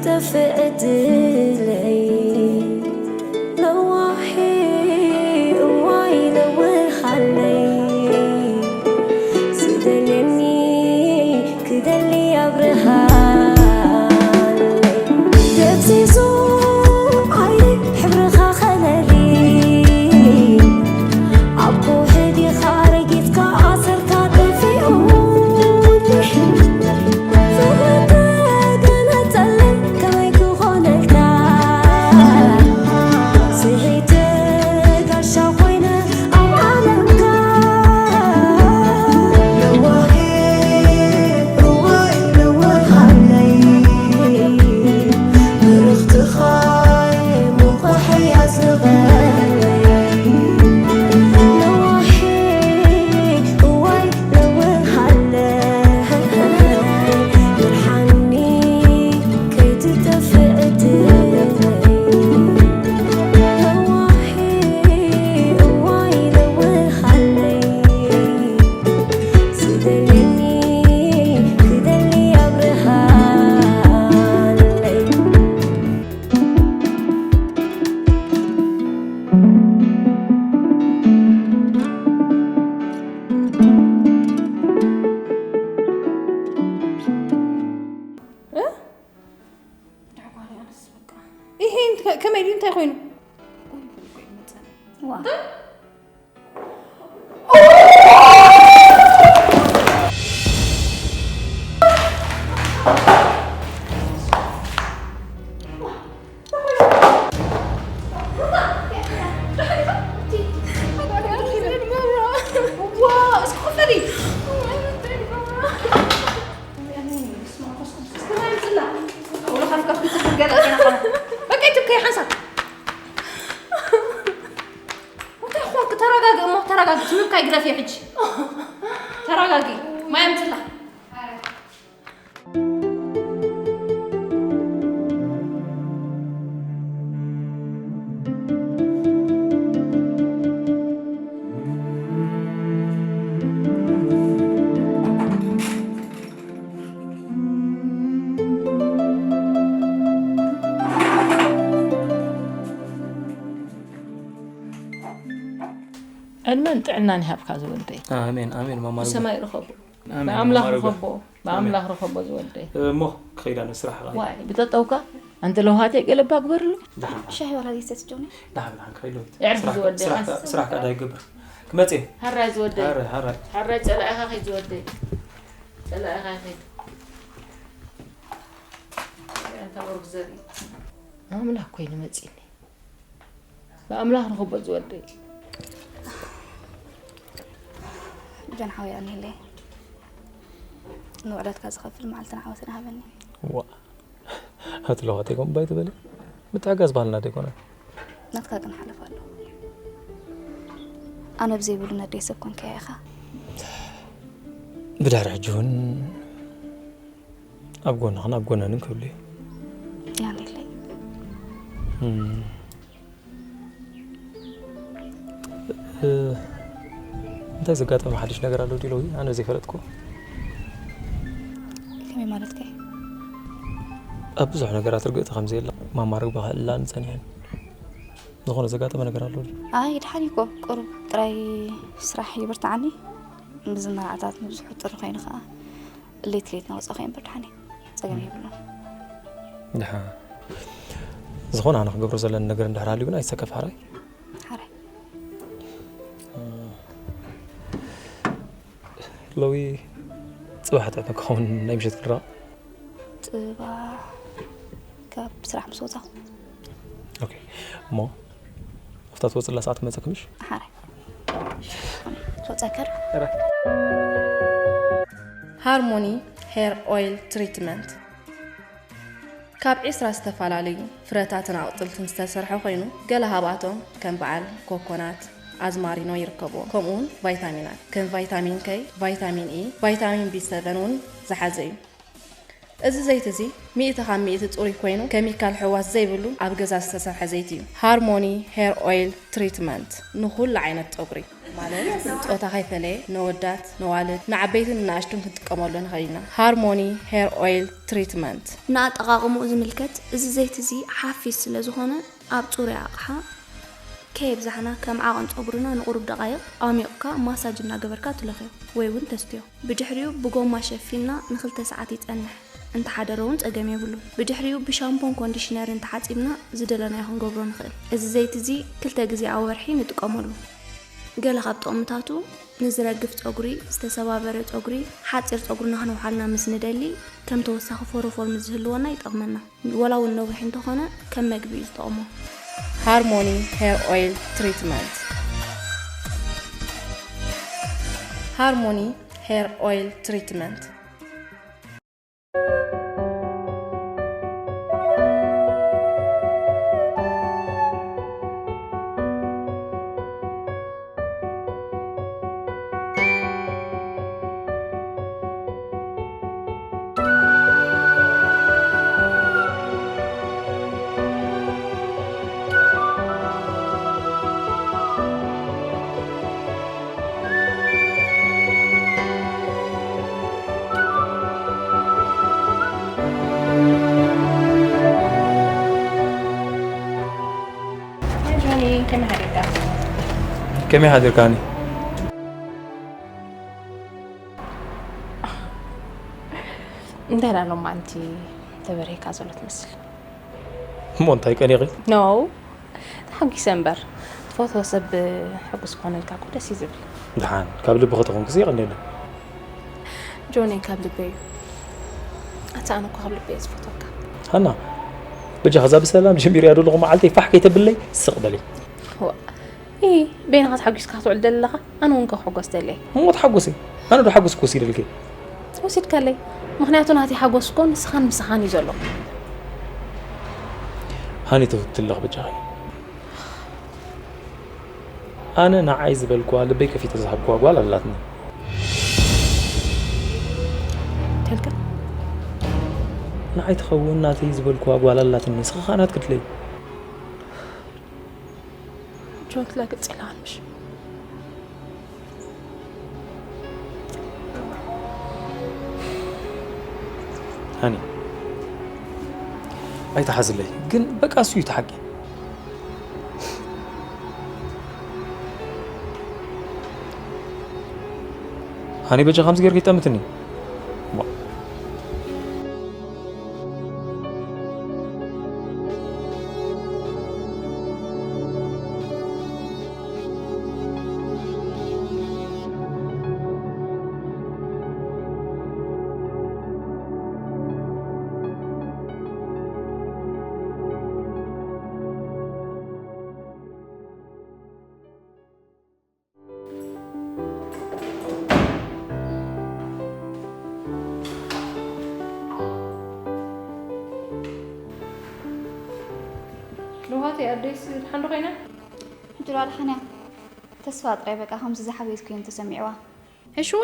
ጠፍእ ዕድለይ ለዋሒ እዋይ ለውሃለይ ዝደልየኒ ክደሊ ኣብርሃለይ ደብዚዙ ዓይኒ ሕብርኻ ከለሊ ኣቦ ሕዲኻ ረጊጽካ ኣሰርካ ጠፊኡ ፍቕሪ ተገነጸለይ ከመይ ክኾነልካ ስሒተ ጋሻ ኮይነ ኣብ ዓለምካ ለዋሄ እዋይ ለወሃለይ ብርኽትኻ ይሄ ከመይ ድዩ እንታይ ኮይኑ? ተረጋጊ እሞ ተረጋጊ። ትምምካይ ግደፍዮ ሕጂ። ተረጋጊ። ማይ ኣምፅላ። ዕድመን ጥዕናን ይሃብካ ዝወደይ። ኣሜን ኣሜን ማማ ልቦይ። ብሰማይ ርኸቦ። ኣሜን ብኣምላኽ ማማ ልቦይ። ርኸቦ። ብኣምላኽ ርኸቦ ዝወደይ። እሞ ክኸይድ ኣነ ስራሕ ኸይድ። ዋይ ብጠጠውካ ኣንቲ ለውሃተይ ገለ እባ ግበርሉ። ደሓን ደሓን። ሻሂ ዋላ ዘይሰትጆኒ? ደሓን ደሓን ክኸይድ ለውሃተይ። የዕርፍ ስራሕ ዝወደይ፣ ስራሕ ኣንስ- ስራሕ ከኣ ዳይገብር። ክመጽእ እየ። ሃራይ ዝወደይ። ሃራይ ሃራይ። ሃራይ ጸላኢኻ ኸይድ ዝወደይ። ጸላኢኻ ኸይድ። ኣንታ ብሩክ ዘርኢ። ኣምላኽ ኮይኑ መጺኒ። ብኣምላኽ ርኸቦ ዝወደይ። ጀን ሓወይ ኣንሄለይ ንውዕለትካ ዝኸፍል መዓልትን ዓወትን ሃበኒ። ዋ ኣቲ ለዋተይ ከምኡ ባይትበሊ ምትሕጋዝ ባህልና ደይኮነ። ናትካ ግን ሓለፋ ኣለዎ። ኣነ ብዘይብሉ ነደይ ሰብ ኮንካያ ኢኻ። ብድሕሪ ሕጂ እውን ኣብ ጎንኽን ኣብ ጎነንን ክህሉ እየ። ያኔለይ። እንታይ ዘጋጠመ ሓድሽ ነገር ኣሎ ድዩ ለዊ ኣነ ዘይፈለጥኩ? ከመይ ማለትከ? ኣብ ብዙሕ ነገራት ርግእቲ ከም ዘየላ ማማ ርግቢ ክሕልላኒ ጸኒሐን። ዝኾነ ዘጋጠመ ነገር ኣሎ ድዩ? ኣይ ድሓን እኮ ቁሩብ ጥራይ ስራሕ ይብርትዓኒ። ብዝመርዓታት ምብዝሑ ጥሪ ኮይኑ ከኣ ሌት ሌት ነውፅኦ ከይንበር ድሓን እዩ ፀገም የብሉን። ድሓን ዝኾነ ኣነ ክገብሮ ዘለኒ ነገር እንድሕር ሃልዩ ግን ኣይትሰከፍ ሓራይ። ሓራይ ሎዊ ፅባሕ ጥዕና ክኸውን ናይ ምሸት ክድረቕ። ፅባሕ ካብ ስራሕ ምስ ወፃኹ። ኦኬ እሞ ኣብታ ትወፅላ ሰዓት ክመፀኪ ምሽ? ሓራይ ትወፀከር። ሃርሞኒ ሄር ኦይል ትሪትመንት ካብ ዒስራ ዝተፈላለዩ ፍረታትን ኣቑፅልትን ዝተሰርሐ ኮይኑ ገለ ካብኣቶም ከም በዓል ኮኮናት፣ ኣዝማሪኖ ይርከብዎም። ከምኡ እውን ቫይታሚናት ከም ቫይታሚን ከይ፣ ቫይታሚን ኢ፣ ቫይታሚን ቢ ሰቨን እውን ዝሓዘ እዩ። እዚ ዘይቲ እዚ ሚእቲ ካብ ሚእቲ ፅሩይ ኮይኑ ከሚካል ሕዋስ ዘይብሉ ኣብ ገዛ ዝተሰርሐ ዘይቲ እዩ። ሃርሞኒ ሄር ኦይል ትሪትመንት ንኹሉ ዓይነት ፀጉሪ። ማለት ጾታ ከይፈለየ ነወዳት ነዋልድ ንዓበይትን ንኣሽቱን ክንጥቀመሉ ንኽእል ኢና። ሃርሞኒ ሄር ኦይል ትሪትመንት። ንኣጠቓቕምኡ ዝምልከት፣ እዚ ዘይቲ እዚ ሓፊስ ስለ ዝኾነ፣ ኣብ ጽሩይ ኣቕሓ ከየብዛሕና ከም ዓቐን ጸጉርና ንቑሩብ ደቓይቕ ኣሚቕካ ማሳጅ እናገበርካ ትለኽዮ ወይ እውን ተስትዮ። ብድሕሪኡ ብጎማ ሸፊንና ንኽልተ ሰዓት ይጸንሕ። እንተሓደረ እውን ጸገም የብሉን። ብድሕሪኡ ብሻምፖን ኮንዲሽነርን ተሓጺብና ዝደለናዮ ክንገብሮ ንኽእል። እዚ ዘይቲ እዚ ክልተ ግዜ ኣብ ወርሒ ንጥቀመሉ። ገለ ካብ ጥቕምታቱ፣ ንዝረግፍ ጸጉሪ፣ ዝተሰባበረ ጸጉሪ፣ ሓጺር ጸጉርና ከነውሓልና ምስ ንደሊ፣ ከም ተወሳኺ ፎሮፎር ምስ ዝህልወና ይጠቕመና። ወላ እውን ነዊሕ እንተኾነ ከም መግቢ እዩ ዝጠቕሞ። ሃርሞኒ ሄር ኦይል ትሪትመንት። ሃርሞኒ ሄር ኦይል ትሪትመንት። ጆኒ፣ ከመይ ሓዲርካ? ከመይ ሓዲርካኒ? እንታይ ደኣ ሎማዓንቲ ተበርሂካ ዘሎ ትመስል? እሞ እንታይ ቀኒኺ? ኖ፣ ተሓጒሰ እምበር። ትፈትዎ ሰብ ሕጉስ ክኾነልካ እኮ ደስ እዩ ዝብል። ደሓን፣ ካብ ልብኺ ተኾንክሲ የቐንየለይ። ጆነይ ካብ ልበይ እዩ። ኣታ ኣነ እኮ ካብ ልበይ እየ ዝፈትወካ። ሃና፣ በጃ ከዛ ብሰላም ጀሚርያ ዘለኹ መዓልተይ ፋሕ ከይተብለይ ስቕ በሊ። ዋ፣ ኢ፣ በይንኻ ተሓጒስካ ክትውዕል ደለኻ? ኣነ እውን ክሕጎስ ደለየ። እሞ ተሓጎሲ። ኣነ ዶ ሓጎስ ክወስደልኪ? ወሲድካለይ። ምኽንያቱ ናተይ ሓጎስ እኮ ንስኻን ምሳኻን እዩ ዘሎ። ሃኒ ተውትለኽ በጃኺ። ኣነ ንዓይ ዝበልኩዋ ልበይ ከፊተ ዝሃብኩዋ ጓል ኣላትኒ። ተልካ? ንዓይ ትኸውን ናተይ ዝበልኩዋ ጓል ኣላትኒ። ንስኻ ኸኣ ናትኪ ድለይ። ጆን ትላገጽ ኢልሃን ምሽ? ሃኒ፣ ኣይትሓዝለይ፣ ግን በቃ እሱ እዩ እቲ ሓቂ። ሃኒ፣ በጃ ከምዚ ጌርኪ ጠምትኒ። ዋ። ለውሃተይ ኣደይስ ደሓን ዶ ኮይና? ሕጂ ዶ ኣድሓንያ? ተስፋ ጥራይ በቃ ከምዚ ዝሓገዝኩ እዮም ተሰሚዕዋ። ሕሽዋ?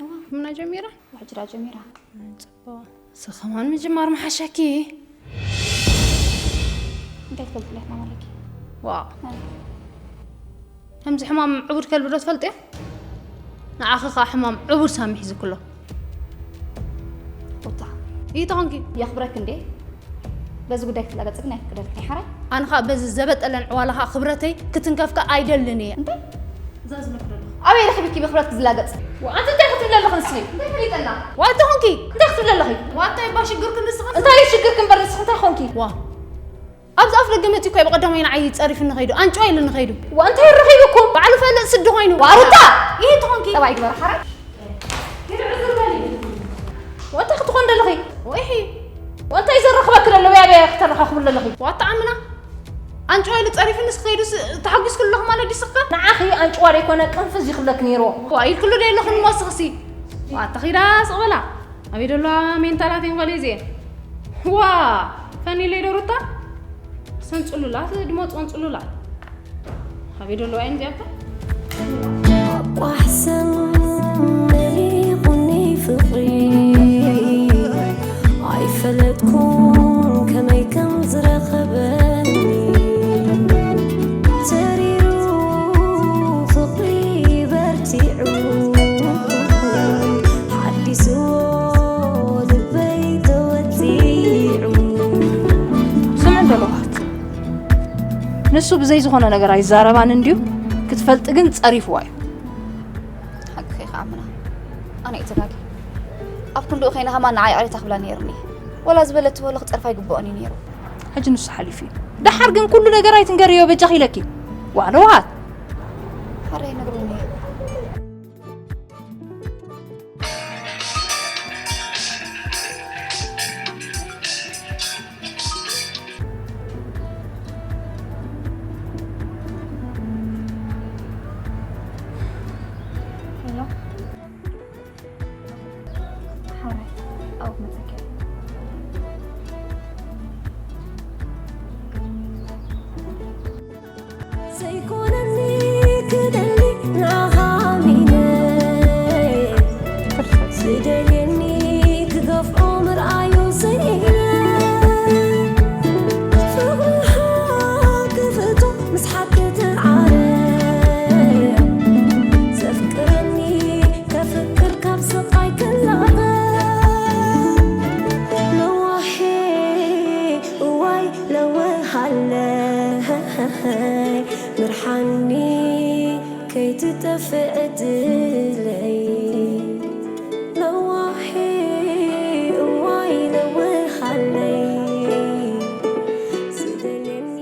እዋ። ሕምና ጀሚራ? ሕጂ ዳ ጀሚራ። ጽቡቕ። ስኸማን ምጅማር መሓሸኪ። እንታይ ትፈልጥለይ ሕማም ኣለኪ? ዋው። እ። ከምዚ ሕማም ዕቡድ ከልቢ ዶ ትፈልጥዮ? ንዓኺ ኸኣ ሕማም ዕቡድ ሳሚ ሒዙኪ ኣሎ። ሩታ። ይተኾንኪ? የኽብረኪ እንዴ? በዚ ጉዳይ ክትላገጽ ግን ኣይፍቅደልክን እየ፣ ሓራይ? ኣነ ኸኣ በዚ ዘበጠለን ዕዋላ ኸኣ ክብረተይ ክትንከፍካ ኣይደልን እየ። እንታይ? እዛ ዝብለኪ ዘለኹ። ኣበይ ረኺብኪ ብኽብረትኪ ዝላገጽ? ዋ፣ ኣንቲ እንታይ ክትብሊ ኣለኺ ንስኺ? እንታይ ፈሊጠላ? ዋ፣ እንታይ ኾንኪ? እንታይ ክትብሊ ኣለኺ? ዋ፣ እንታይ እባ ሽግርኪ ንስኺ? እንታይ እዩ ሽግርኪ እምበር ንስኺ እንታይ ኾንኪ? ዋ። ኣብዚ ኣፍ ደገ መጺኡ እኮ እዩ ብቐዳማይ ንዓይ ጸሪፉኒ ኸይዱ፣ ኣንጭዋ ኢሉኒ ኸይዱ። ዋ፣ እንታይ ረኺብኩም? ባዕሉ ፈልጥ ስዲ ኾይኑ። ዋ፣ ሩታ! ይሄ ትኾንኪ? ጠባይ ግበር፣ ሓራይ? ወንታ ክትኾን ደለኺ? ወይሒ! ወንታ ይዘረኽበኪ ደሎ፣ ያበ ክተረኻኽቡ ደለኺ? ዋታ ዓምና! ኣንጭዋ ኢሉ ጸሪፉኒ ስኸይዱ ስ-፣ ተሓጒስኩ ኣለኹ ማለት ድዩ ስኽከ? ንዓኺ ኣንጭዋ ደይኮነ ቅንፍዝ ይኽብለኪ ነይሩ። ዋ፣ ኢልክሉ ዶ የለኹን እሞ ስኽሲ? ዋታ ኺዳ ስቕ በላ። ኣበይ ደሎ ሜንታላት እየን ጓል እዚኤን? ዋ! ፈኒለይ ዶ ሩታ? ሰን ጽሉላት ድመጽኦን ጽሉላት። ኣበይ ደለዋ እየን እዚኣተን? ኣቋሕሰን መሊቑኒ ፍቕሪ፣ ኣይፈለጥኩን ከመይ ከም ዝረኸበኒ። ተሪሩ ፍቕሪ ተለዋት ንሱ ብዘይ ዝኾነ ነገር ኣይዛረባን እንድዩ። ክትፈልጥ ግን ጸሪፍዋ እዩ። ሓቂ ከይካ ኣምና ኣነ እየ ተጋጊ። ኣብ ክንድኡ ከይነ ከማን ንዓይ ኣሬታ ክብላ ነይርኒ። ወላ ዝበለትዎ ክጸርፋ ይግብኦን እዩ ነይሩ። ሕጂ ንሱ ሓሊፉ እዩ። ደሓር ግን ኩሉ ነገር ኣይትንገርዮ በጃኺ ኢለኪ። ዋ ለዋት። ሓረይ ነግሩኒ። ዘይኮነኒ ክደሊ ንዓኻ ኣሚነ፣ ዝደልየኒ ክገፍዖ ምርኣዩ ስኢነ፣ ፍቕርኻ ክፍቶ ምስ ሓቂ ትዓረ፣ ዘፍቅረኒ ከፍቅር ካብ ስቓይ ክላቐቕ፣ ለዋሄ እዋይ ለወሃለይ ምርሓኒ ከይትጠፍእ ዕድለይ ለዋሄ እዋይ ለወሃለይ ዝደልየኒ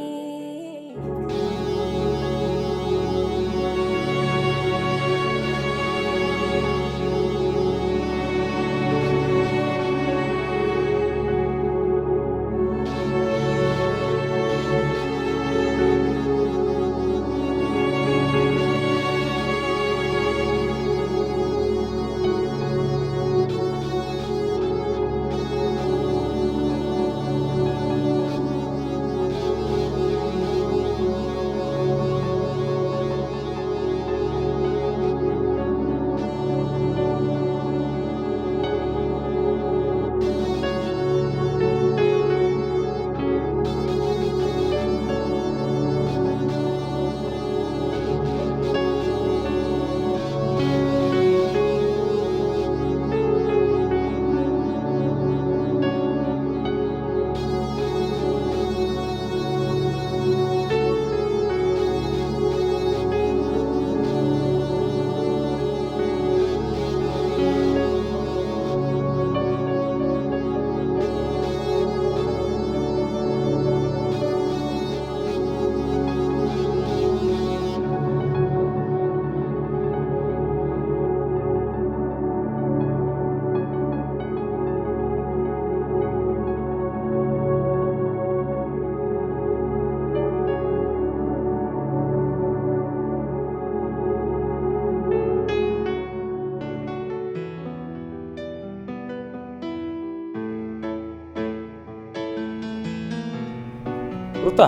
ሩታ፣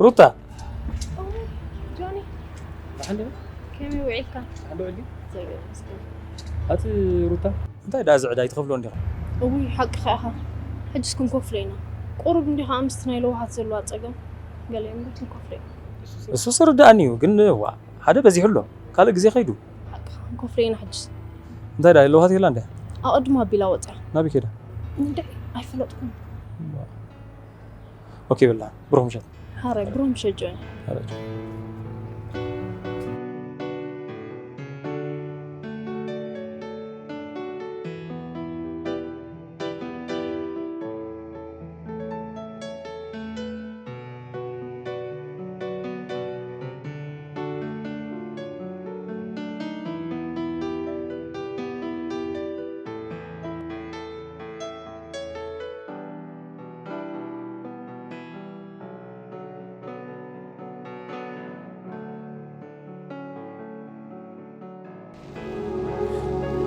ሩታ። ጆኒ፣ ደሓን ዲኻ? ከመይ ውዒልካ? ደሓን ዶ ውዒልኪ? እግዚኣብሔር ይመስገን። ኣቲ ሩታ፣ እንታይ ደኣ እዚ ዕዳ ኣይትኸፍሎን ዲኻ? እውይ፣ ሓቅኻ ኢኻ። ሕጅስ ክንከፍሎ ኢና። ቁሩብ እንዲኻ ምስቲ ናይ ለውሃት ዘለዋ ጸገም ገለ እምበር ክንከፍሎ ኢና። እሱስ ርድኣኒ እዩ፣ ግን ዋ፣ ሓደ በዚሑ ኣሎ፣ ካልእ ግዜ ከይዱ። ሓቅኻ፣ ክንከፍሎ ኢና ሕጅስ። እንታይ ደኣ ለውሃት የላ እንድያ? ኣቐድማ ኣቢላ ወጽያ። ናበይ ከይዳ? እንድዒ፣ ኣይፈለጥኩን። ኦኬ በላ፣ ብሩኽ ምሸት። ሓራይ፣ ብሩኽ ምሸት ጆኒ። ሓራይ።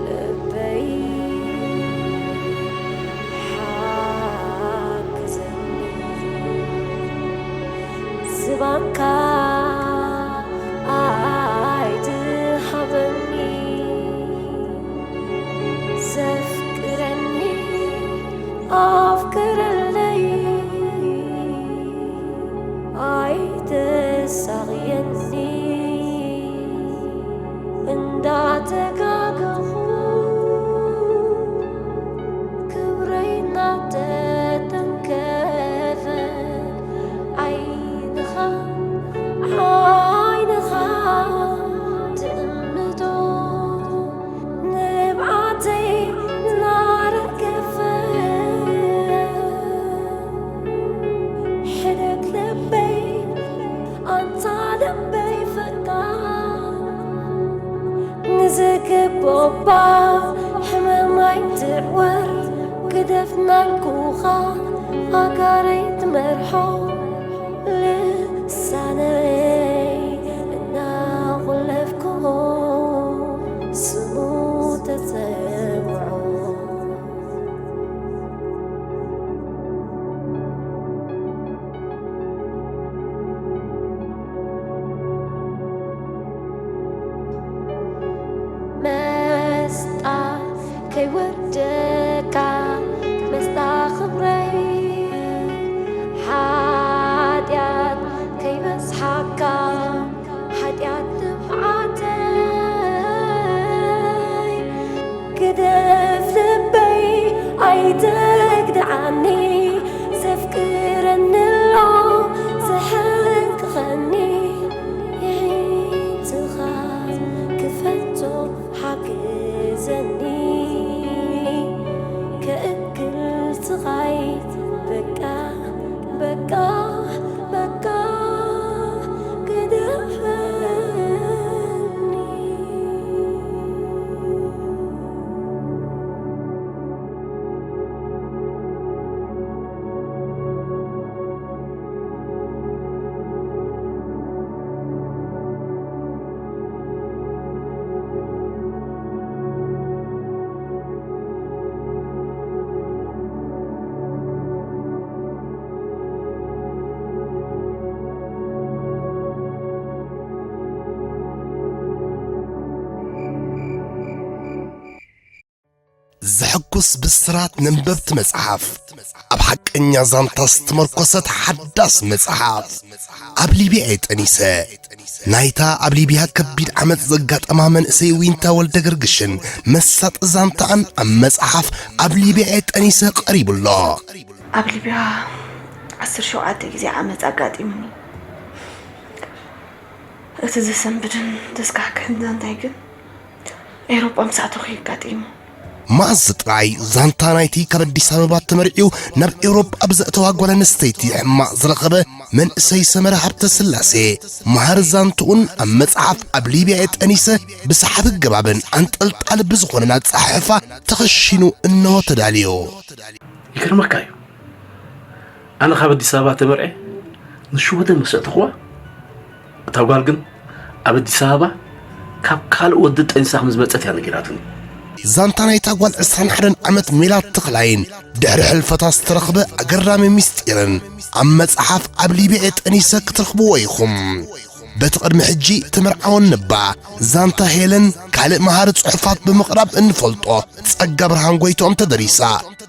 ልበይ ሓግዘኒ፣ ዝባንካ ኣይትሃበኒ፣ ዘፍቅረኒ ኣፍቅረለይ፣ ኣይተሳቕየኒ እንዳተጋገኹ፣ ክብረይ እናተጠንቀቕኩ። ኣጋረይ ትመርሖ ልሳነይ እናቑለፍኩ ስሙ ተጸውዖ። መስጣ ከይወደካ መስጣ ክብረይ ሓጢኣት ከይበዝሓካ ሓጢኣት ንብዓተይ ግደፍ ልበይ ኣይተግድዓኒ ዘፍቅረኒ ኣሎ ዘሕንቅኸኒ ይዒንትኻ ክፈቶ ሓግዘኒ ከእክል ስቓይ በቃ በቃ በቃ ግደፈኒ። ዘሐጉስ ብስራት ነንበብቲ መጽሓፍ ኣብ ሓቀኛ ዛንታ ዝተመርኮሰት ሓዳስ መጽሓፍ ኣብ ሊብያ እየ ጠኒሰ። ናይታ ኣብ ሊብያ ከቢድ ዓመጽ ዘጋጠማ መንእሰይ ዊንታ ወልደ ገርግሽን መሳጢ ዛንታኣን ኣብ መጽሓፍ ኣብ ሊብያ እየ ጠኒሰ ቀሪቡ ኣሎ። ኣብ ሊብያ ዓሰርተ ሸውዓተ ግዜ ዓመጽ ኣጋጢሙኒ። እቲ ዘሰንብድን ዘስካሕክሕን ዛንታይ ግን ኤውሮጳ ምስ ኣተኹ እዩ ኣጋጢሙ። መኣዝ ጥራይ ዛንታ ናይቲ ካብ ኣዲስ ኣበባ ተመርዕዩ ናብ ኤውሮጳ ብዘእተዋ ጓል ኣንስተይቲ ሕማቕ ዝረኸበ መንእሰይ ሰመረ ሃብተስላሴ መሃሪ ዛንትኡን ኣብ መጽሓፍ ኣብ ሊብያ እየ ጠኒሰ ብሰሓቢ ኣገባብን ኣንጠልጣሊ ብዝኾነን ኣጸሓሕፋ ተኸሺኑ እነሆ ተዳልዩ። ይገርመካ እዩ ኣነ ካብ ኣዲስ ኣበባ ተመርዕየ ንሽወደን ምስ ኣእተኽዋ እታ ጓል ግን ኣብ ኣዲስ ኣበባ ካብ ካልእ ወዲ ጠኒሳ ከም ዝመጸት እያ ነጊራትኒ። ዛንታ ናይታ ጓል ዕስራን ሓደን ዓመት ሜላት ተኽላይን ድሕሪ ሕልፈታ ዝተረኽበ ኣገራሚ ምስጢርን ኣብ መጽሓፍ ኣብ ሊብያ እየ ጠኒሰ ክትረኽብዎ ኢኹም። በቲ ቅድሚ ሕጂ ተመርዓወን እባ ዛንታ ሄለን ካልእ መሃሪ ጽሑፋት ብምቕራብ እንፈልጦ ጸጋብርሃን ጎይትኦም ተደሪሳ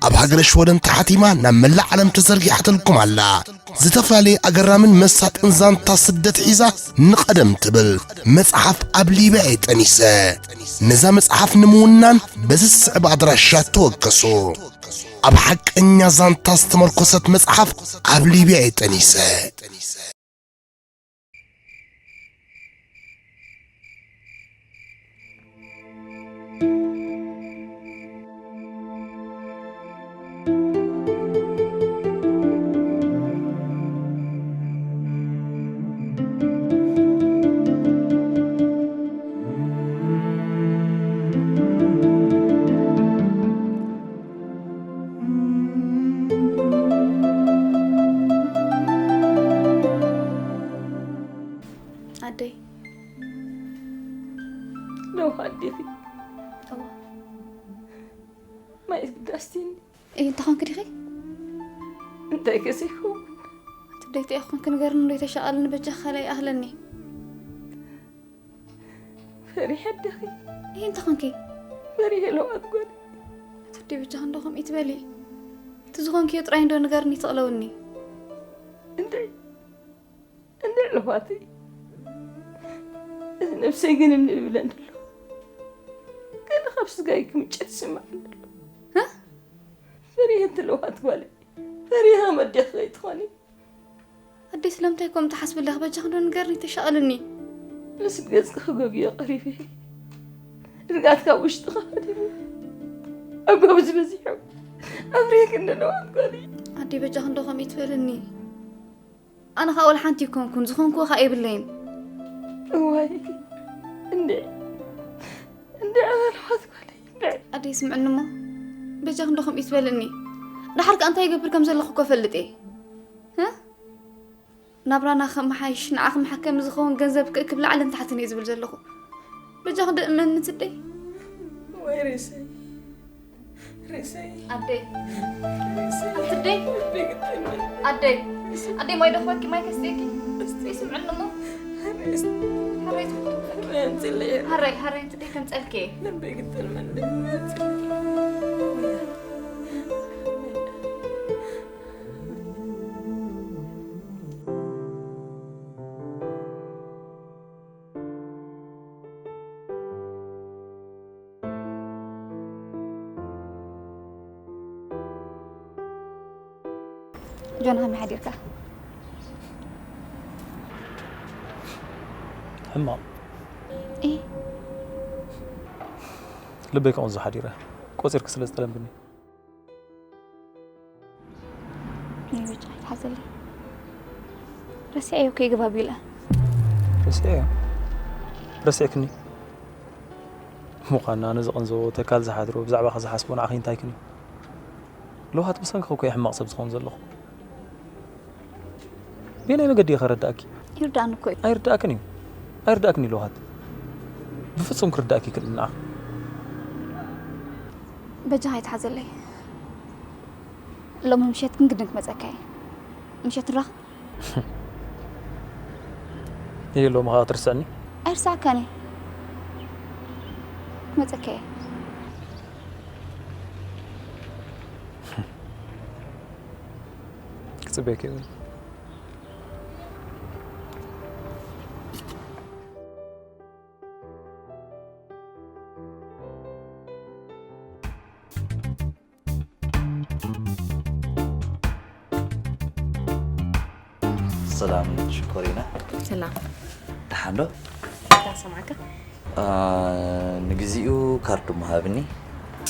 ኣብ ሃገረ ሽወደን ተሓቲማ ናብ መላእ ዓለም ተዘርጊሓትልኩም ኣላ። ዝተፈላለየ ኣገራምን መሳጥን ዛንታ ስደት ሒዛ ንቐደም ትብል መጽሓፍ ኣብ ሊብያ እየ ጠኒሰ። ነዛ መጽሓፍ ንምውናን በዚ ዝስዕብ ኣድራሻ ተወከሱ። ኣብ ሓቀኛ ዛንታ ዝተመርኮሰት መጽሓፍ ኣብ ሊብያ እየ ጠኒሰ። ኣደይ ኖህ ኣዴኺ እዋ ማይ ግዳስቲኒ እንታይ ኮንኪ ዲኺ? እንታይ ከሲኹ? ትብደይ እንታይ ኮንኪ ንገርኒ እንዶ ተሻቐልኒ በጃ ካልኣይ ኣህለኒ። ፈሪሐ ኣዴኺ። እንታይ ኮንኪ? ፈሪሐ ለዋት ጓል። ትብደይ በጃ እንዶ ከምኡ ትበሊ። እቲ ዝኾንኪዮ ጥራይ እንዶ ንገርኒ ተቕለውኒ። እንታይ እንድዕ ለዋተይ እዚ ነብሰይ ግን እምኒ ይብለን ኣሎ ገለ ካብ ስጋይ ክምጨት ይስማዕ ኣሎ ፈሪሀ እቲ ለዋት ጓለይ ፈሪሀ መዴኽ ከይትኾኒ ኣደይ ስለምንታይ ከምኡ ትሓስቢ ኣለኺ በጃኺ ዶ ንገርኒ ተሻቐልኒ ምስል ገጽኪ ክገግዮ ቀሪበ ርግኣት ካብ ውሽጥኻ ሃዲሙ ኣጎብዚ በዚሑ ኣብሬክ እንለዋት ጓለይ ኣደይ በጃኺ እንዶ ከምኡ ይትበልኒ ኣነ ኸኣ ወላ ሓንቲ ኣይኮንኩን፣ ዝኾንክዎ ኸኣ የብለይን። እዋይ እንድዒ እንድዒ ኣበልኳት ጓለይ እንድዒ። ኣደይ ስምዕኒ እሞ በጃኺ እንዶ ከምኡ ኣይትበልኒ። ደሓር ከኣ እንታይ ይገብር ከም ዘለኹ እኮ እፈልጥ እየ። እ? ናብራና ከመሓይሽ፣ ንዓኺ መሓከሚ ዝኸውን ገንዘብ ክእክብ ላዕልን ታሕትን እየ ዝብል ዘለኹ። በጃኺ ደእ እመኒ ትደይ። ወይ ርእሰይ። ርእሰይ። ኣደይ። ርእሰይ። ትደይ። ልበይ ግጥም። ኣደይ። ኣደይ ማይ ዶ ክበኪ፣ ማይ ከስትየኪ? እስቲ። ይስምዕኒ እሞ። ርእሰይ። ሓረይ ትብሉ። ኣንፅልየ። ሓረይ፣ ሓረይ ትደይ ከምፀልኪ። ልበይ ግጥም። ጆን፣ ከመይ ሓዲርካ? ሕማቕ። እ? ልበይ ከምኡ ዝሓዲረ ቆጺርኪ ስለ ዝጠለምክኒ። ናይ በጃ ኣይትሓዘለይ። ረሲዐዮ እኮ ይግባብ ኢለ። ረሲዐዮ? ረሲዕክኒ? ምዃና ነዚ ቅንዞ ተካል ዝሓድሮ ብዛዕባኻ ዝሓስቦ ንዓኺ እንታይ ክን እዩ? ለውሃት ብሰንኪ እኮ እየ ሕማቕ ሰብ ዝኸውን ዘለኹ። በየናይ መገዲ እየ ከረድኣኪ? ይርዳእኒ እኮ እዩ። ኣይርዳእክን እዩ። ኣይርዳእክን እዩ ለውሃት። ብፍጹም ክርዳእኪ ይክእል ንዓኺ። በጃኻ ኣይትሓዘለይ። ሎሚ ምሸት ግን ግድን ክመጸካ እየ። ምሸት ንራኸብ። እየ ሎሚ ኸኣ ክትርስዕኒ? ኣይርሳዕካን እየ። ክመጸካ እየ። ክጽበየኪ እየ። ሰላም ሽኮሪና። ሰላም። ደሓን ዶ? ደሓን ሰማዕካ። አ፣ ንግዚኡ ካርድ እሞ ሃብኒ።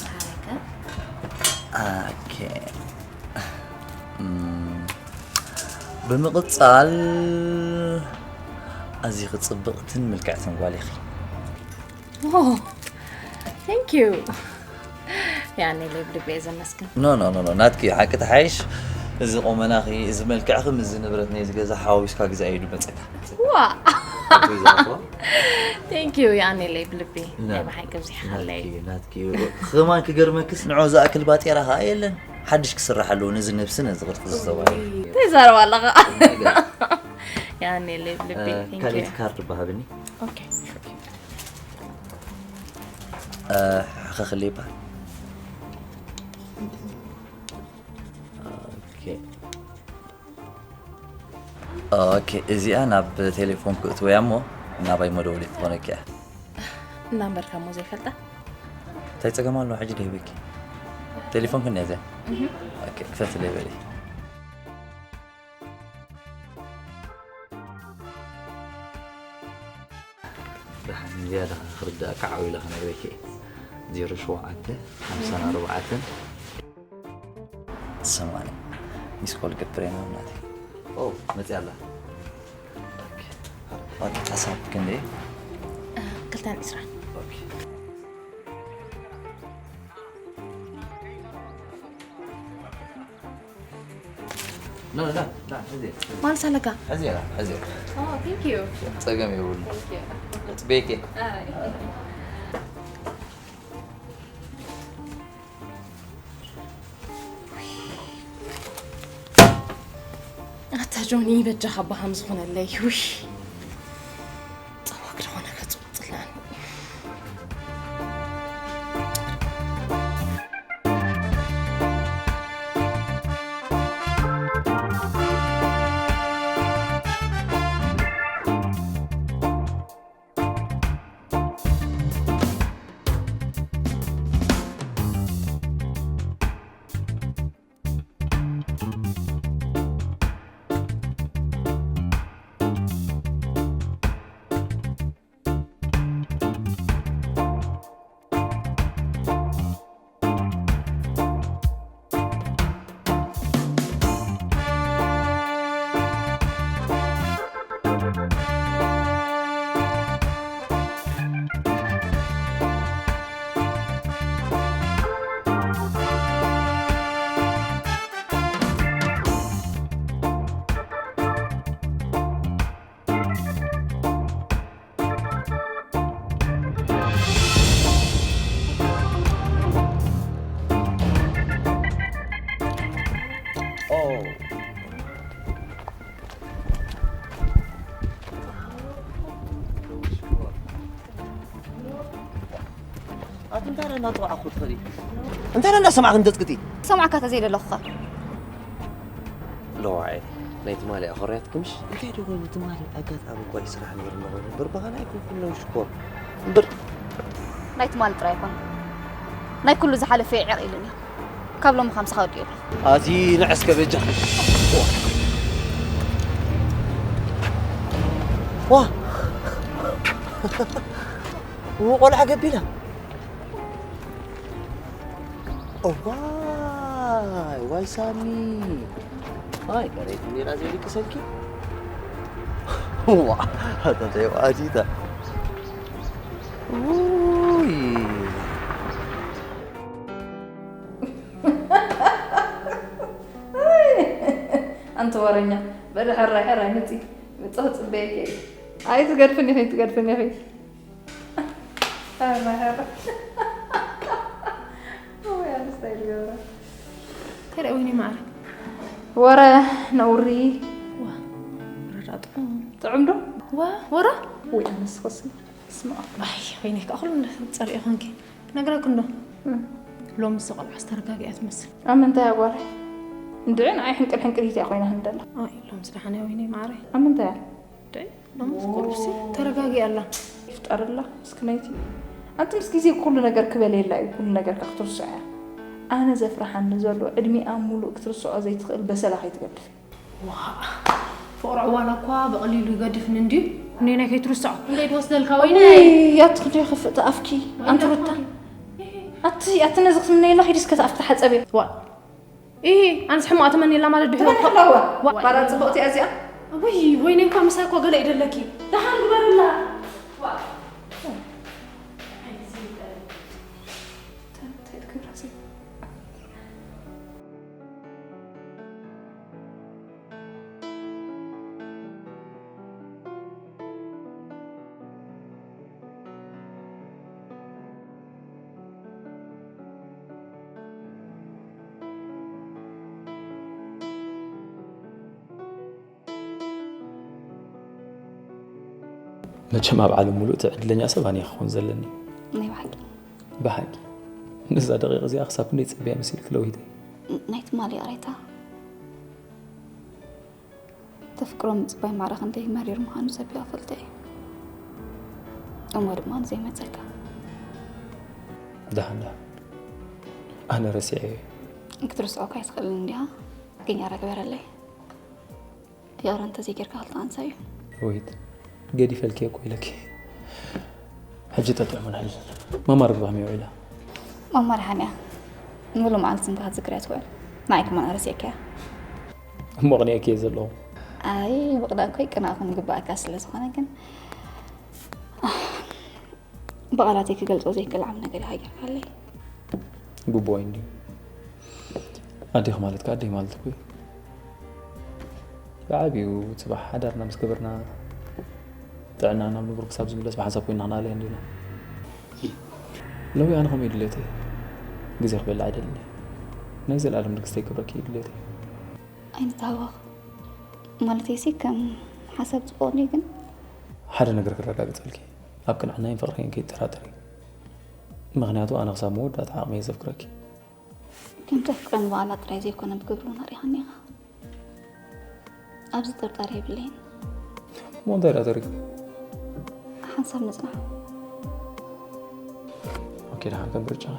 ሃበካ። ኦኬ። እም፣ ብምቕጻል ኣዚኺ ጽብቕትን ምልክዕትን ጓል ኢኺ። ኦ፣ thank you። ያኔ ልብ ልብ እየ ዘመስግን። ኖ፣ ኖ፣ ኖ፣ ኖ፣ ናትኪ ሓቂ ተሓይሽ። እዚ ቁመናኺ፣ እዚ መልክዕኺ፣ ምስዚ ንብረት ናይዚ ገዛ ሓዋዊስካ ግዛእ እዩ ድመጸካ። ዋ። ኣቦይ ዝኣትዋ። Thank you፣ ያኔ ልብ ልቢ። ና። ናይ ብሓቂ ኣብዚሓለይ። ናትኪ፣ ናትኪ። ከማን ክገርመክስ ንዑ ዝኣክል ባጤራ ኸኣ የለን። ሓድሽ ክስራሕ ኣለዎ፣ ነዚ ነብሲ፣ ነዚ ቅርጺ ዝተባህለ። እንታይ ይዛረብ ኣለኻ? ነገር። ያኔ ልብ ልቢ፣ እ፣ thank you። ካልኣይቲ ካርድ እባ ሃብኒ። ኦኬ። እ፣ ሓኸኽለይ ይበሃል። ኦኬ። ኦኬ፣ እዚኣ ናብ ቴሌፎን ክእትወያ እሞ ናባይ መደወሊ ክትኾነኪ እያ። እናንበርካ እሞ ዘይፈልጣ? እንታይ ጸገም ኣለዎ? ሕጂ ደይበኪ። ቴሌፎን ክንያ እዚኣ? እህ። ኦኬ፣ ክፈትለይ በሊ። ደሓን ዝያዳ ክርዳእካ ዓው ኢለ ክነግረኪ እየ። ዜሮ ሸውዓተ፣ ሓምሳን ኣርባዕተን፣ ሰማንያ። ሚስ ኮል ገብረ ኢና ናተይ። ኦ፣ መጽያ ኣላ። ኦኬ። ኦኬ፣ ሓሳብ ክንደይ? እ፣ ክልተን ዕስራን። ኦኬ። ና፣ ና፣ ና፣ ሕዚ። ማለት ኣለካ? ሕዚ፣ ሕዚ። ኦ፣ thank you። ጸገም የብሉን። Thank you። ጽቤኬ። ኣይ። ኣታ ጆኒ፣ በጃኻ ኣባኻም ዝኾነለይ። ውይ፣ ጸዋግ ዝኾነ ከጽውጽላን። ኦ። ኣቲ እንታይ ደኣ እናጠዋዕኹ ትኸዲ? እንታይ ደኣ እናሰማዕክ እንተጽቅጢ? ሰማዕካ ተዘይደለኹኻ። ለዋዒ ናይ ትማሊ ኣኾርያትኪ ምሽ? እንታይ ዶ ኮይኑ ትማሊ ኣጋጣሚ እኳ ስራሕ ነይርና ኮይኑ እምበር ብኻልእ ኣይኮንኩን ነው ሽኮር። እምበር ናይ ትማሊ ጥራይ ኣይኮነ። ናይ ኩሉ ዝሓለፈ ይዕቕ ኢሉኒ። ካብ ሎሚ ኻምሳኻ ወዲኡ ኣለኹ። ኣቲ ንዕስከ በጃኺ። ዋ! ዋ! ቆልዓ ገቢላ። እዋይ፣ ዋይ ሳሚ። ኣይ፣ ቀረይቲ ሜላ ዘይልቅሰልኪ። ዋ፣ ኣታ ተይዋጂታ። ውይ። ኣንቲ ወረኛ፣ በል ሕራይ፣ ሕራይ፣ ምጺ፣ ምጺ ክጽበየኪ እየ። ኣይ፣ ትገድፍኒ ኢኺ፣ ትገድፍኒ ኢኺ። ኣረ፣ ኣረ። ወይ፣ ኣንስታይ ዝገብራ። እንታይ ደኣ ወይኒ ማዕረ? ወረ ነውሪ። ዋ፣ ወረ ደኣ ጥዑም። ጥዑም ዶ? ዋ፣ ወረ? ወይ፣ ኣነስ ኸስኒ። ስማ። ኣይ፣ ወይኒ፣ ከኣ ኩሉ እንደ ጸሪኦ ኾንኪ። ክነግረኪ እንዶ። እም። ሎምስ ቆልዓስ ተረጋጊኣ ትመስል። ኣብ ምንታይ ኣጓል? እንድዒ ንዓይ ሕንቅል ሕንቅሊት እያ ኮይና ህንደላ። ኣይ፣ ሎምስ ደሓን እያ ወይኒ ማዕረ። ኣብ ምንታይ እያ? ደይ፣ ሎምስ ቁሩብሲ ተረጋጊኣ ኣላ። ይፍጠርላ፣ ምስክነይቲ። ኣንቲ ምስ ግዜ ኩሉ ነገር ክበልየላ እዩ፣ ኩሉ ነገር ከኣ ክትርስዖ እያ። ኣነ ዘፍርሓኒ ዘሎ፣ ዕድሚኣ ሙሉእ ክትርስዖ ዘይትኽእል በሰላ ከይትገድፍ እዩ። ዋእ፣ ፍቕሪ ዕዋላ እኳ ብቐሊሉ ይገድፍኒ እንድዩ። እኔናይ ከይትርስዖ። ክንደይ ትወስደልካ ወይ ወይነይ? ኣቲ ክንደይ ይኸፍእ እቲ ኣፍኪ? ኣንቲ ሩታ። ኣቲ፣ ኣቲ ነዚ ክትምነየላ ኺዲ እስከ እቲ ኣፍኪ ተሓጸቢ። ዋእ፣ ኢሂ፣ ኣነስ ሕማቕ ተመንየላ ማለት ድሕሪ ትመን እኮ ኣለዋ። ዋ- ባላ ጽብቕቲ እያ እዚኣ። ውይ፣ ወይኔ እኳ ምሳይ እኮ ገለ ይደለኪ። ደሓን ግበርላ። ዋ። እንታይ ትገብራ ዘይ- መቸም ኣብ ዓለም ሙሉእ እቲ ዕድለኛ ሰብ ኣነ ክኾን ዘለኒ። ናይ ብሓቂ። ብሓቂ። ነዛ ደቂቕ እዚኣ ክሳብ ክንደይ ጸቢያ መሲልኪ ለዊተይ። ን-፣ ናይ ትማሊ ይቕሬታ። ተፍቅሮ ምጽባይ ማራ ክንደይ መሪር ምዃኑ ሰቢቑ ይፈልጦ እዩ። እሞ ድማ ንዘይመጸካ። ደሓን፣ ደሓን። ኣነ ረሲዐዮ። ክትርስዖ እኳ ኣይትኽእልን እንዲኻ፣ ግን ያራ ግበረለይ። ፍቕሪ እንተዘይጌርካ ክልተ ኣንሳ እዩ። ወይት፣ ገዲፈልኪ እኮ ኢለኪ። ሕጂ ጠጥዕሙን ሕልል። ማማ ርግቢ ከመይ ውዒላ? ማማ ደሓን እያ። ንሙሉእ መዓልቲ ስምካ ክትዝክር እያ ትውዕል። ንዓይ ከማን ኣረሲዕካያ። እሞ ቅንኤኪ እየ ዘለኹ። ኣይ፣ ምቕናእ እኮ ይቅናእኩም ይግባኣካ ስለ ዝኾነ ግን፣ ብቓላተይ ክገልጾ ዘይክእል ዓቢ ነገር ኢኻ ጌርካለይ። ግቡእ እዩ እንድዩ። ኣዴኺ ማለት ከኣ ኣደይ ማለት እኮ እዩ። ብዓቢኡ ጽባሕ ሓዳርና ምስ ገበርና፣ ጥዕናና ኣብ ንቡር ክሳብ ዝምለስ ብሓንሳብ ኮይንና ክንኣልያ እንዲና። ሎሚ ኣነ ከምኡ እዩ ድሌተይ። ግዜ ክበልዕ ኣይደልን እየ። ናይ ዘለኣለም ንግስቲ ይገብረኪ እዩ ድሌተይ። ኣይንተሃወኽ። ማለተይሲ ከም ሓሳብ ጽቡቕ እንድዩ ግን ሓደ ነገር ክረጋግጸልኪ፣ ኣብ ቅንዕናይን ፍቕረይን ከይትጠራጠሪ። ምኽንያቱ ኣነ ክሳብ መወዳእታ ዓቕመይ እየ ዘፍቅረኪ። ከም ተፍቅረኒ ብቓላት ጥራይ ዘይኮነ ብግብሪ እውን ኣሪኻኒ ኢኻ። ኣብዚ ጥርጣረ የብለይን። እሞ እንታይ ደኣ ተሪፉ? ሓንሳብ ንጽናሕ። ኦኬ፣ ደሓን ከም ምርጫኻ።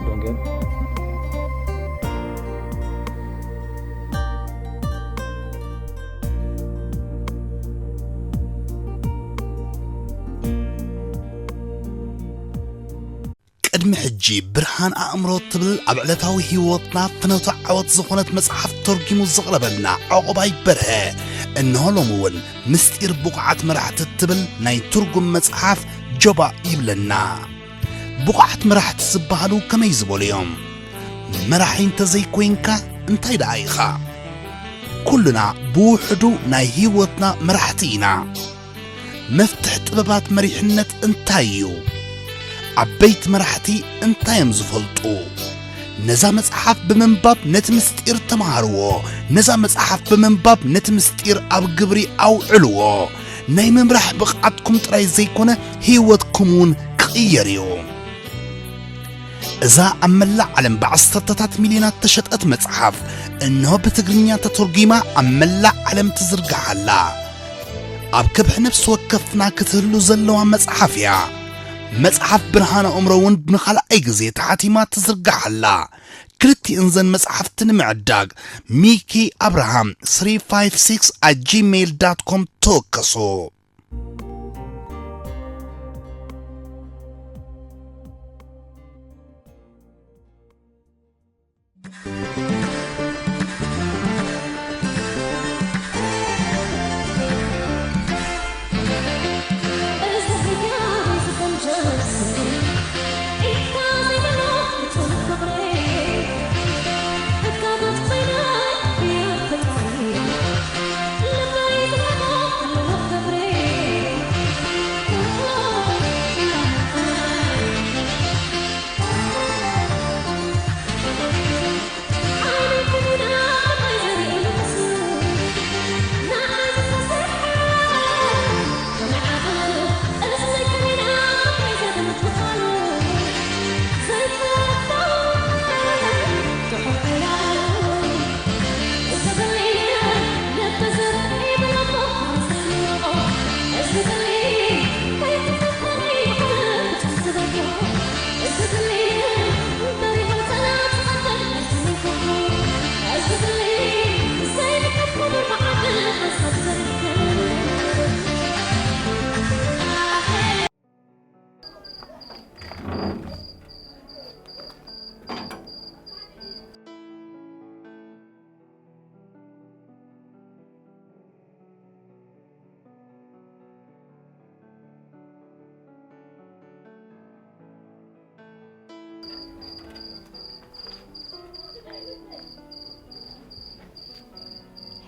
ዶንጌል። ቅድሚ ሕጂ ብርሃን ኣእምሮ ትብል ኣብ ዕለታዊ ህይወትና ፍኖተ ዓወት ዝኾነት መጽሓፍ ተርጒሙ ዘቕረበልና ዑቕባይ በርሀ፣ እንሆ ሎሚ እውን ምስጢር ብቑዓት መራሕቲ እትብል ናይ ትርጉም መጽሓፍ ጀባእ ይብለና። ብቑዓት መራሕቲ ዝበሃሉ ከመይ ዝበሉ እዮም? መራሒ እንተዘይኮይንካ እንታይ ደኣ ኢኻ? ኩልና ብውሕዱ ናይ ህይወትና መራሕቲ ኢና። መፍትሕ ጥበባት መሪሕነት እንታይ እዩ? ዓበይቲ መራሕቲ እንታይ እዮም ዝፈልጡ? ነዛ መጽሓፍ ብምንባብ ነቲ ምስጢር ተምሃርዎ። ነዛ መጽሓፍ ብምንባብ ነቲ ምስጢር ኣብ ግብሪ ኣውዕልዎ። ናይ ምምራሕ ብቕዓትኩም ጥራይ ዘይኮነ፣ ህይወትኩም እውን ክቕየር እዩ። እዛ ኣብ መላእ ዓለም ብዓሰርተታት ሚልዮናት ተሸጠት መጽሓፍ፣ እንሆ ብትግርኛ ተተርጒማ ኣብ መላእ ዓለም ትዝርጋሕ ኣላ። ኣብ ከብሒ ነፍሲ ወከፍና ክትህሉ ዘለዋ መጽሓፍ እያ። መጽሓፍ ብርሃን ኣእምሮ እውን ንኻልኣይ ግዜ ተሓቲማ ትዝርጋሕ ኣላ። ክልቲእን ዘን መጽሓፍቲ ንምዕዳግ፣ ሚኪ ኣብርሃም three five six at gmail dot com ተወከሱ።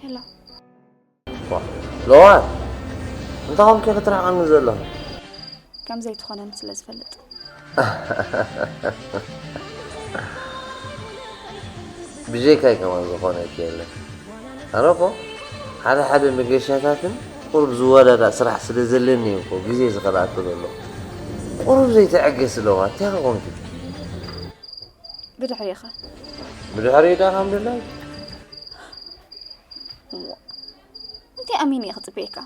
ሄሎ። ዋ፣ ሎዋን፣ እንታይ ኾንኪ ክትርሕቐኒ ዘለኺ? ከም ዘይትኾነኒ ስለ ዝፈልጥ። ብጀይካይ ከማን ዝኾነኪ የለን። ኣነ እኮ ሓደ ሓደ መገሻታትን ቁሩብ ዝወዳዳእ ስራሕ ስለ ዘለኒ እዩ እኮ ግዜ ዝኸልኣኪ ዘሎ። ቁሩብ ዘይትዕገሲ ኣለዋ፣ እንታይ ኾንኪ? ብድሕሪኻ። ብድሕሪኡ ዳ ከም ድላይ? እሞ፣ እንታይ ኣሚነ እየ ክጽበየካ?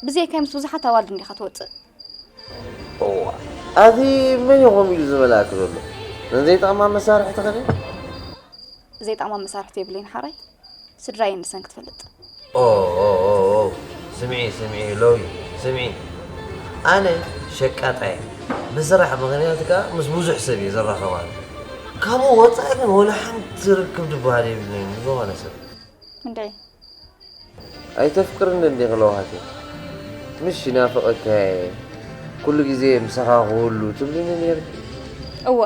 ብዘይካይ ምስ ብዙሓት ኣዋልድ እንዲኻ ትወጽእ። እዋ፣ ኣቲ መን እዩ ከምኡ ኢሉ ዝመልኣኪ ዘሎ? ነን ዘይጠቕማ መሳርሒ ትኸዲ? ዘይጠቕማ መሳርሕቲ የብለይን ሓራይ። ስድራይ ንሰን ክትፈልጥ። ኦ፣ ኦ፣ ኦ፣ ኦ፣ ስምዒ፣ ስምዒ፣ ሎሚ፣ ስምዒ። ኣነ ሸቃጣይ እየ። ብስራሕ ምኽንያት ከኣ ምስ ብዙሕ ሰብ እየ ዝራኸብ ኣነ። ካብኡ ወጻኢ ግን ወላ ሓንቲ ርክብ ዝበሃል የብለይን፣ ዝኾነ ሰብ። እንድዒ። ኣይተፍቅርኒ እንዲኺ ለውሃተይ? ምሽ ይናፍቐካ እየ፣ ኩሉ ግዜ ምሳኻ ክህሉ ትብልኒ ነይርኪ። እወ፣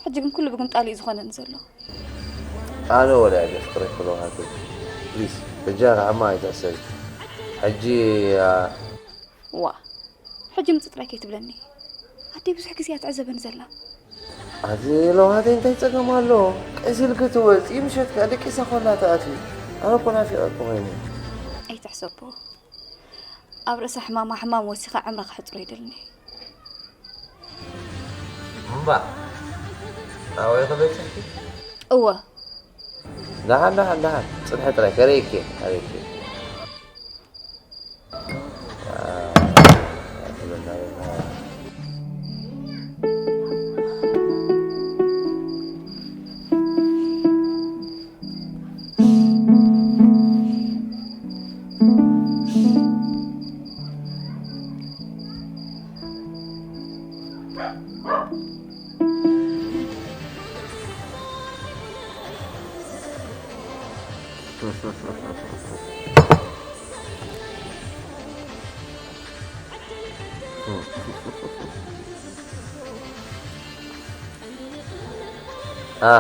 ሕጂ ግን ኩሉ ብግምጣል እዩ ዝኾነኒ ዘሎ። ኣነ ወላ እየ ዘፍቅረኪ ለውሃተይ። ፕሊስ፣ በጃኻ ሕማቕ ኣይትሕሰቢ። ሕጂ፣ ኣ፣ ዋ፣ ሕጂ ምጽእ ጥራይ ከይትብለኒ። ኣደይ ብዙሕ ግዜ እያ ትዕዘበኒ ዘላ። ኣቲ ለውሃተይ እንታይ ጸገም ኣሎ? ቀስ ኢልኪ ትወጺ፣ ምሸት ከኣ ደቂሳ ኮላ ትኣትዊ። ኣነ እኮ ናፊቐኪ ኮይነ። ኣይትሕሰቦ። ኣብ ርእሳ ሕማማ ሕማም ወሲኻ ዕምራ ክሕጽሮ ይደልኒ። እምባ፣ ኣበይ ክበጽሕኪ? እወ። ደሓን፣ ደሓን፣ ደሓን። ጽንሒ ጥራይ፣ ከርእየኪ እየ፣ ከርእየኪ እየ። ኣ።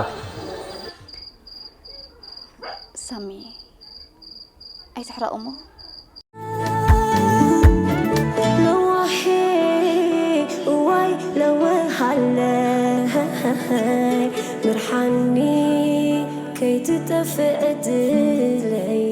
ኣይትሕረቕ እሞ። ለዋሄ እዋይ ለወሃለይ ምርሓኒ ከይትጠፍእ ዕድለይ